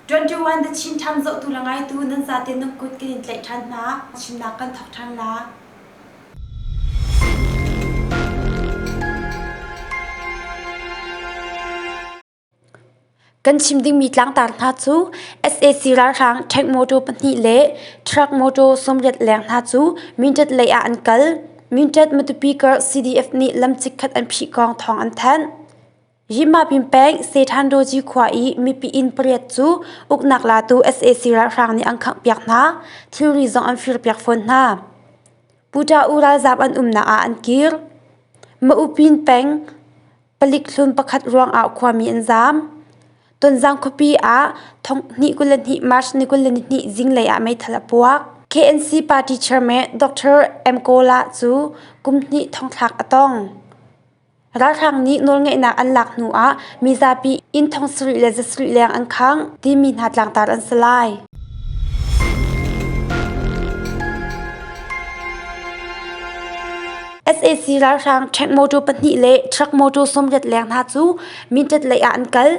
21 The Chin Times zohtu le ngaitu nan zate nan kut kan in tlaih ṭhan hna. Chimnak kan thawk ṭhan la. Kan chim dingmi tlangtar hna cu sac ralhrang tank motor pahnih le truck motor 80 leng hna cu Mindat lei ah an kal. Mindat Matupi kar CDF nih lam chikkhat an phih kong thawng an thanh. Yimapin peng Sethandoji khua i mipi inn pariat cu uknak latu sac ralhrang nih an khanghpiak hna. Thilri zong an firpiak fawn hna. Puta U ralzaam an umnak ah an kir. Maupin peng Palik hlun pakhat ruangah khuami an zaam. Tonzang khuapi ah thonghnih 22 March ni 22 zinglei ah meithal a puak. KNC party chairman Dr. M. Kola cu kum hnih thongthlak a tong. Ralhrang nih nawlngeihnak an lak hnu ah mizapi inn thong sarih le zasarih leng an khangh timi hna tlangtar an si lai. Sac ralhrang tank motor pahnih le truck motor 80 leng hna cu Mindat lei ah an kal.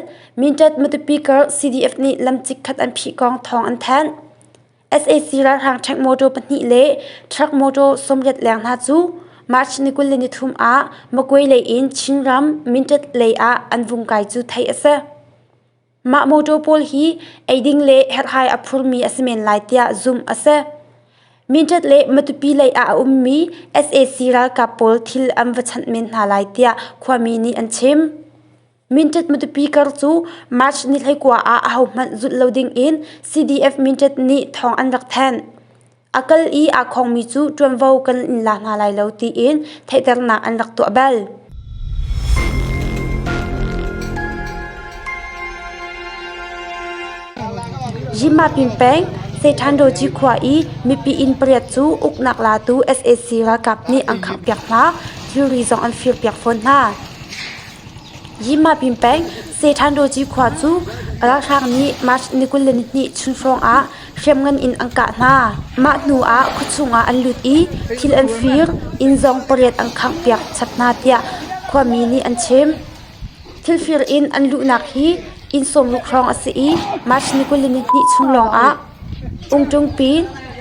Mindat Matupi kar CDF nih lam chikkhat an phih kong thawng an thanh. Sac ralhrang tank motor pahnih le truck motor 80 leng hna cu March ni 23 ah Magway lei in Chinram Mindat lei ah an vung kai cu theih a si. Mah mawṭaw pawl hi eiding le herhhai a phurmi a si men lai tiah zumh a si. Mindat le Matupi lei ah a ummi sac ralkap pawl thil an va chanh men hna lai tiah khuami nih an chim. Mindat Matupi kar cu March ni 19 ah ahohmanh zulh lo dingin CDF Mindat nih thawng an rak thanh. A kal i aa khongmi cu ṭuanvo kan in la hna lai lo tiin theihternak an rak tuah bal. Yimapin peng Sethandoji khua i mipi inn pariat cu uknak latu sac ralkap nih an khanghpiak hna, thilri zong an firpiak fawn hna. Yimapin peng Sethandoji khua cu ralhrang nih March ni 22 chun hrawng ah hriamngan in an kah hna. Mah hnu ah khuachung ah an lut i thil an fir, inn zong pariat an khanghpiak chap hna tiah khuami nih an chim. Thilfir in an luhnak hi inn sawmruk hrawng a si i March ni 22 chung lawng ah Ungṭungpi,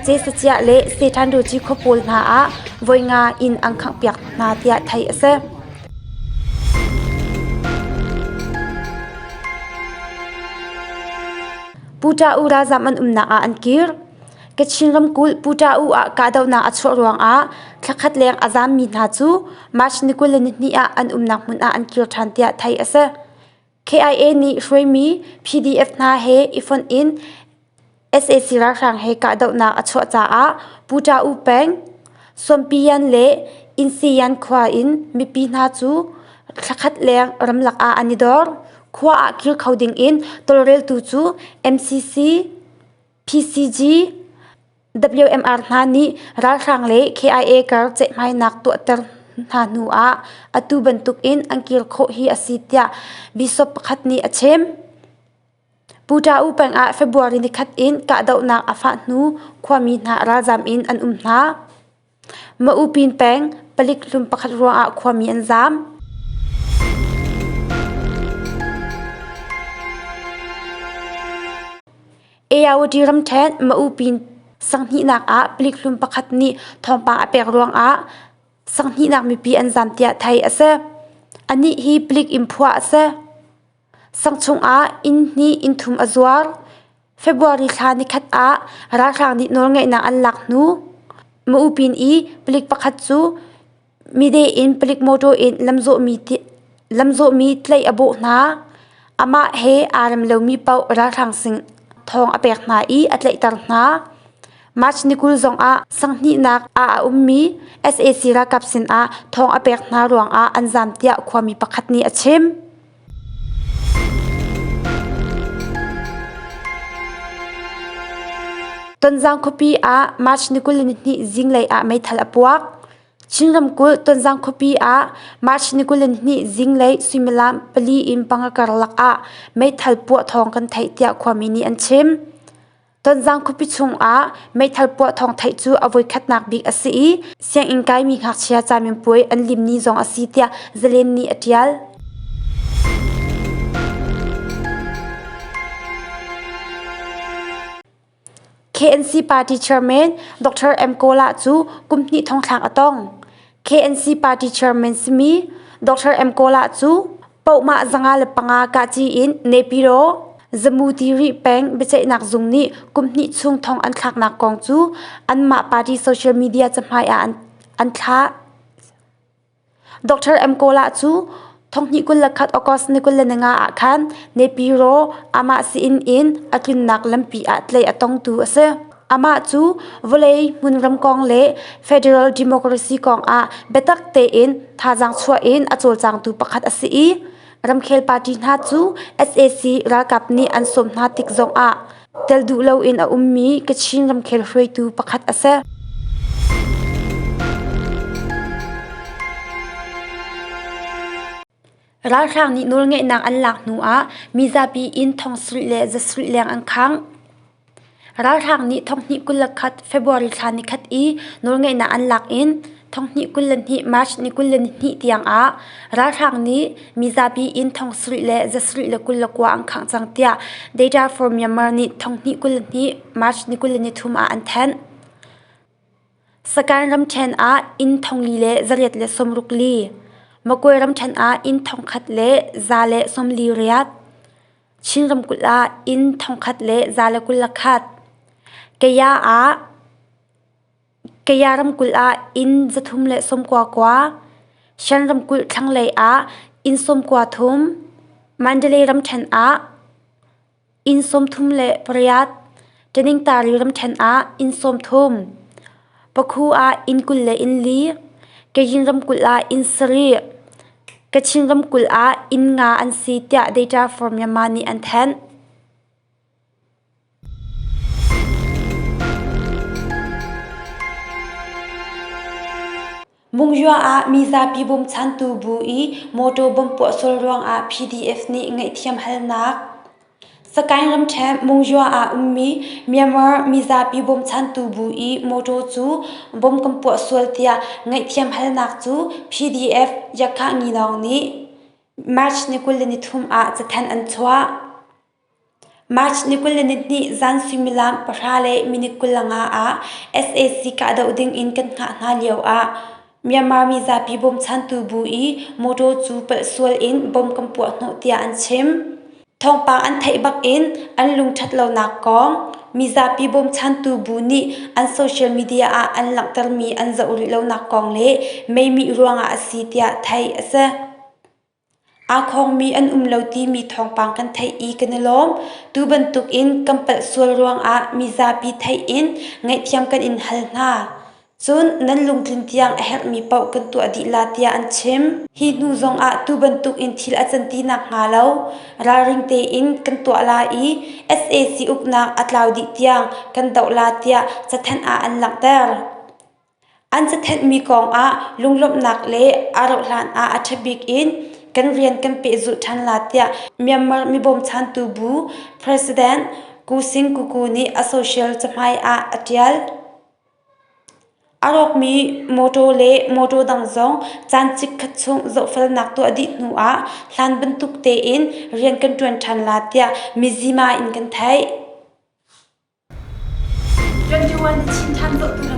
Cesaciah le Sethandoci khua pawl hna ah voi nga inn an khanghpiak hna tiah theih a si. Pu Ṭa U ralzaam an umnak ah an kir. Kachin ramkulh Pu Ṭa U ah kahdohnak a chuah ruangah thlakhat leng a zaammi hna cu March ni 22 ah an umnak hmun ah an kir ṭhan tiah theih a si. KIA nih hruaimi PDF hna he i fonh in sac ralhrang he kahdohnak a chuah caah Pu Ṭa U peng, Suampiyan le Inseyan khua in mipi hna cu thlakhat leng ramlak ah an i dor. Khua ah kir kho ding in tawlreltu cu MCC, PCG, WMR hna nih ralhrang le KIA kar ceihmainak tuahter hna hnu ah atu bantuk in an kir khawh hi a si tiah Bishop pakhat nih a chim. Pu Ṭa U peng ah February nikhat in kahdohnak a fah hnu khuami hna ralzam in an um hna. Maupin peng palik hlum pakhat ruangah khuami an zaam. Ayawady ramṭhen Maupin sanghnihnak ah palik hlum pakhat nih thawngpang a pek ruangah sanghnihnak mipi an zaam tiah theih a si. Anih hi palik in phuah a si. Sang chungah inn hnih inn thum a zuar. February thla nikhat ah ralhrang nih nawlngeihnak an lak hnu Maupin i palik pakhat cu mide in palik motor in lamzawhmi tlaih a bawh hna. Amah he aa rem lomi paoh ralhrang sin thawng a pek hna i a tlaihter hna. March ni 20 zongah sanghnihnak ah a ummi sac ralkap sinah thawng a pek hna ruangah an zaam tiah khuami pakhat nih a chim. Tonzang khuapi ah March ni 22 zinglei ah meithal a puak. Chin ramkulh Tonzang khuapi ah March ni 22 zinglei suimilam pali in panga karlak ah meithal puah thawng kan theih tiah khuami nih an chim. Tonzang khuapi chungah meithal puah thawng theih cu a voikhatnak bik a si i sianginn kaimi ngakchia caminpuai an lim ni zong a si tiah Zalen nih a ṭial. KNC Party Chairman Dr. M. Kola cu kum hnih thongthlak a tong. KNC Party Chairman simi Dr. M. Kola cu pohmah 505 kahci in Naypyidaw Zamutiri peng biaceihnak zung nih kum hnih chung thong an thlaknak kong cu anmah party social media cahmai ah an, an thlah. Dr. M. Kola cu thonghnih 21 August ni 25 ah khan Naypyidaw amah siin in a tlunnak lampi ah tlaih a tongtu a si. Amah cu vawlei hmunram kong le federal democracy kong ah biatak tein thazaang chuah in a cawlcangtu pakhat a si i ramkhel party hna cu sac ralkap nih an sawm hna tik zongah tel duh loin a ummi Kachin ramkhel hruaitu pakhat a si. Ralhrang nih nawlngeihnak an lak hnu ah mizapi inn thong sarih le zasarih leng an khangh. Ralhrang nih thonghnih 21 February thla nikhat i nawlngeihnak an lak in thonghnih 22 March ni 22 tiang ah ralhrang nih mizapi inn thong sarih le zasarih le 29 an khangh cang tiah Data for Myanmar nih thonghnih 22 March ni 23 ah an thanh. Sagaing ramṭhen ah inn thongli le zariat le sawmruk li, Magwe ramṭhen ah inn thongkhat le za le sawmli riat, Chin ramkulh ah inn thongkhat le za le 21, Kaya ah Kaya ramkulh ah inn zathum le sawmkua kua, Shan ramkulh thlanglei ah inn sawmkua thum, Mandalay ramṭhen ah Inn 38, Taningtari ramṭhen ah inn 30, Pakhu ah inn 24, Kayin ramkulh ah inn sarih, Kachin ramkulh ah inn nga an si tiah Data for Myanmar nih an thanh. Mungzua ah mizapi bawmchantu bu i mawṭaw bomb puah sual ruangah PDF nih ngaihthiam halnak. Sagaing ramṭhen Mungzua ah ummi Myanmar mizapi bawmchantu bu i mawṭaw cu bomb kan puah sual tiah ngaihthiam halnak cu PDF Yakhah Nginawng nih March ni 23 ah cathanh an chuah. March ni 22 zan suimilam pahra le minute 25 ah sac kahdoh dingin kan hngah hna lioah Myanmar mizapi bawmchantu bu i mawṭaw cu palhsual in bomb kan puah hnawh tiah an chim. Thawngpang an theih bakin an lungṭhat lonak kong mizapi bawmchantu bu nih an social media ah an langhtermi an zoh rih lonak kong le meimih ruangah a si tiah theih a si. Aa khawngmi an um lo timi thawngpang kan theih i kan i lawm. Tu bantukin kan palh sual ruangah mizapi theih in ngaihthiam kan in hal hna. Cun nan lungtlin tiang a herhmi paoh kan tuah dih la tiah an chim. Hi hnu zongah tu bantukin thil a can ti nakhnga lo ralring tein kan tuah la i sac uknak a tlau dih tiang kan doh la tiah cathanh ah an langhter. An cathenhmi kongah lunglawmhnak le a rauhhlan ah a ṭha bik in kan rian kan pehzulh ṭhan la tiah Myanmar mibawmchantu bu President Ku Sing Kuku nih a social cahmai ah a ṭial. A rawkmi mawṭaw le mawṭaw dang zong caan chikkhat chung zohfelnak tuah dih hnu ah hlan bantuk tein rian kan ṭuan ṭhan la tiah Mizzima in kan theih. 21 na chin ṭhan zohtu lengmang.